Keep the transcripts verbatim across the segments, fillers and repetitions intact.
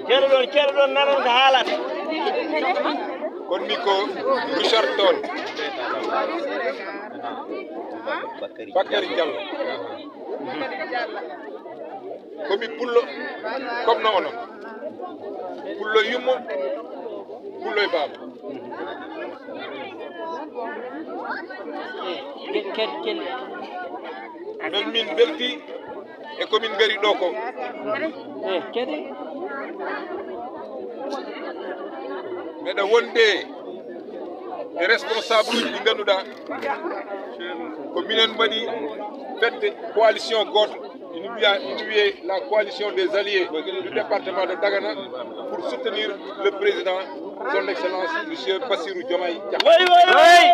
Ceerno ɗon, ceerno ɗon, nanon ko haalata. Kon mi ko Richard Toll. Bakary Diallo. Ko mi pullo, comme no onon. Pullo yummo, pullo e baaba. Kel, kel. Min, min belti e ko min ngari ɗo ko. Eh, kadi. Meɗa wonde e responsable uji ɗi ngannduɗaa ko minen mbaɗi fedde coalition gooto, ina wiya, ina wiyee la coalition des alliés du département de Dagana pour soutenir le président, son excellence, monsieur Bassirou Diomaye Diakhar Faye.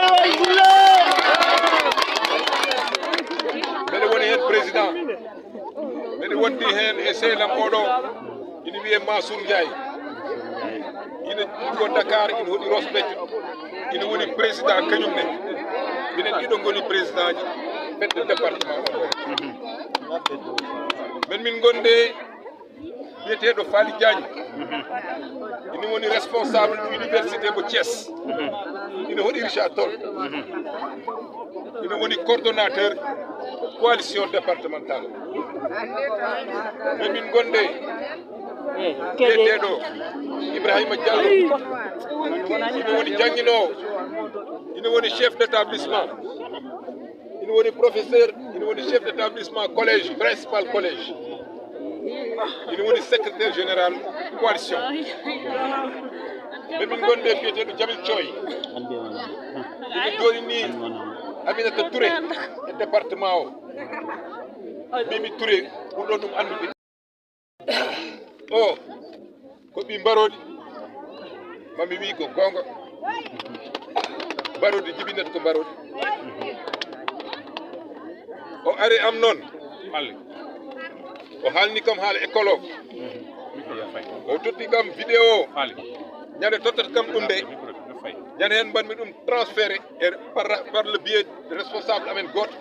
Mbeɗa woni heen président. Mbeɗa wondi heen e sehlam oɗo, ina wiyee Mansour Ndiaye. Ina jokko Dakar, ina hoɗi Ross Béthio. Ina woni président kañum ne. Minen ɗiɗo ngoni président ji fedde département o. Min, min ngonde biyeteeɗo Faly Diagne. Ina woni responsable université mo Thiès. Ina hoɗi Richard Toll. Ina woni coordonnateur coalition départementale. Min, min ngonde biyeteeɗo Ibrahima Diallo. Ina woni jannginoowo. Ina woni chef d'établissement. Ina woni professeur, ina woni chef d'établissement collège, principal collège. Ina woni secrétaire général coalition. Min, min ngonde biyeteeɗo Jamil Thioye. Ina jooɗi ni Aminata Touré e département o. Mimi Touré, ɓurɗon ɗum anndude. O ko ɓii Mbaroodi. Mami wi ko goonga. Mbaroodi jibinat ko Mbaroodi. O ari am noon. O haalni kam haala école o. O totti kam vidéo o. Ñande tottat kam ɗum de. Ñande heen mbaɗmi ɗum transféré e par, par le biais de responsable amen gooto.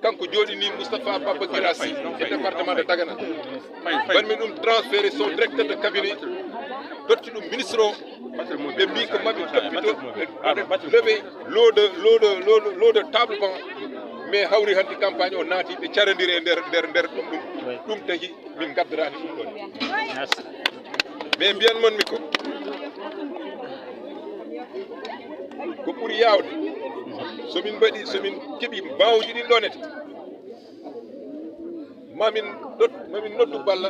Kanko jooɗini Moustapha Baba Guirassy e département de Dagana. Mbaɗmi ɗum transféré son directeur de cabinet, totti ɗum ministre o. Ɓe mbi ko maɓe toppito, ɓe levé lot de, lot de, lot de, lot de table banc. Mais hawri hanti campagne o naati, ɓe carondiri e nder, nder, nder ɗum, ɗum. Ɗum tagi min ngaddoraani ɗum ɗon. Merci. Mais mbiyan mon mi ko, ko ɓuri yaawde, so min mbaɗi, so min keɓi mbaawuji ɗin ɗonete, mamin ɗot-, mamin noddu Balla,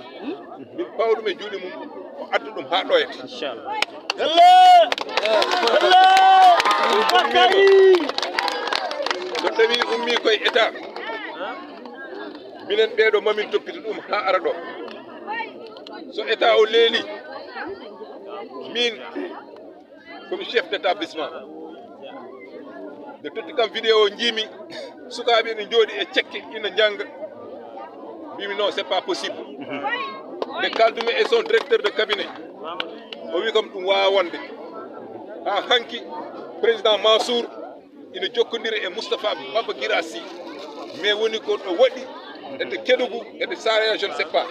min pawa ɗum e juuɗe mum, o adda ɗum haa ɗoyata. Inchallah. Allah! Allah! Bakari! So tawi ummi koye état, minen ɓeeɗo mamin toppito ɗum haa ara ɗo. So état o leeli, min komi chef d'établissement. Nde totti kam vidéo o, njiimi sukaaɓe ene njooɗi e cekke ina njannga. Mbimi non, c'est pas possible. Nde kaldumi e son directeur de cabinet, o wi kam ɗum waawaa wonde. Haa hanki, président Mansour ina jokkondiri e Moustapha Baba Guirassy, mais woni ko ɗo waɗi, e de Kédougou, e de Saraya, je ne sais pas.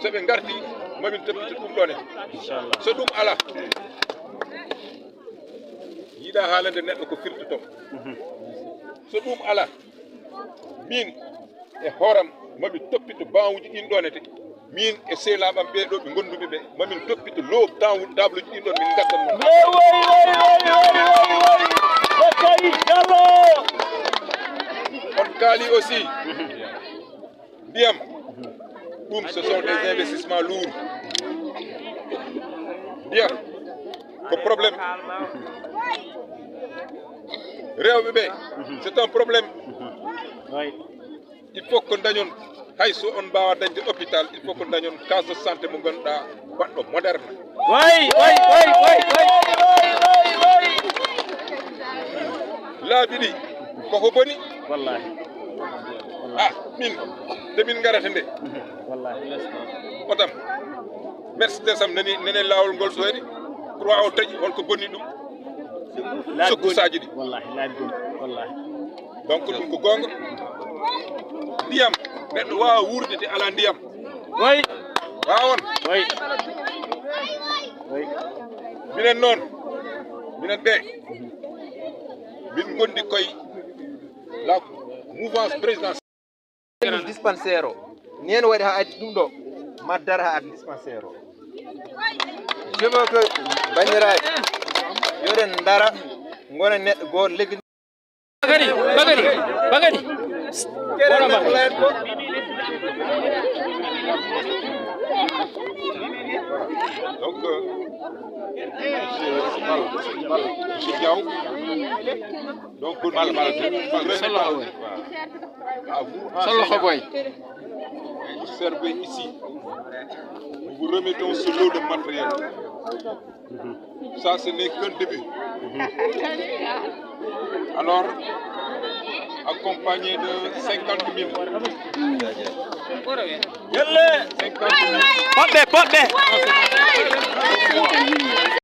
So ɓe ngarti, mamin toppito ɗum ɗon en. Inchallah. So ɗum alaa, yiɗaa haalande neɗɗo ko firtoto. So ɗum alaa, min e hooram, mamin toppito baawuji ɗin ɗonete. Min e sehlaaɓe am ɓee ɗoo ɓe ngonduɓe ɓe, mamin toppito loo taw-, tableau ji ɗin ɗon min ngaddan mon. Way, way, way, way, way, way, way. Bakary Diallo. On kaali aussi ndiyam. Ɗum, ce sont des investissements lourds. Ndiyam ko problème. Rewɓe ɓe, c'est un problème. Way. Il faut ko dañon, hay so on mbaawa dañde hôpital, il faut ko dañon case de santé mo ngannduɗaa baɗɗo moderne. Way, way, way, way, way. Laabi ɗi, koko boni? Wallahi. Ah, min, nde min ngarata nde. Wallahi. Otam. Mercedes am nani, nani laawol ngol so waɗi. Croix o taƴi, holko bonni ɗum? Laabi boni. Sokkusaaji ɗi. Wallahi, laabi boni. Wallahi. Donc, ɗum ko goonga. Ndiyam, neɗɗo waawaa wuurde te alaa ndiyam. Way. Waawon. Minen noon, minen ɓe, min ngondi koye la mouvance présidentielle. Dispensaire o. Ni en waɗi haa addi ɗum ɗo. Maddara haa addi dispensaire o. Je veux que banndiraaɓe, yo ɗen ndara, ngona neɗɗo gooto, leggal. Bagari, bagari, bagari. Donc, euh, monsieur, voilà, voilà, monsieur Diaw. Donc, voilà, voilà, voilà. À vous, enseignants, vous servez ici. Nous vous remettons ce lot de matériel. Ça, ce n'est qu'un début. Alors, accompagné de cinquante mille. Cinquante mille. Poɗɓe, poɗɓe.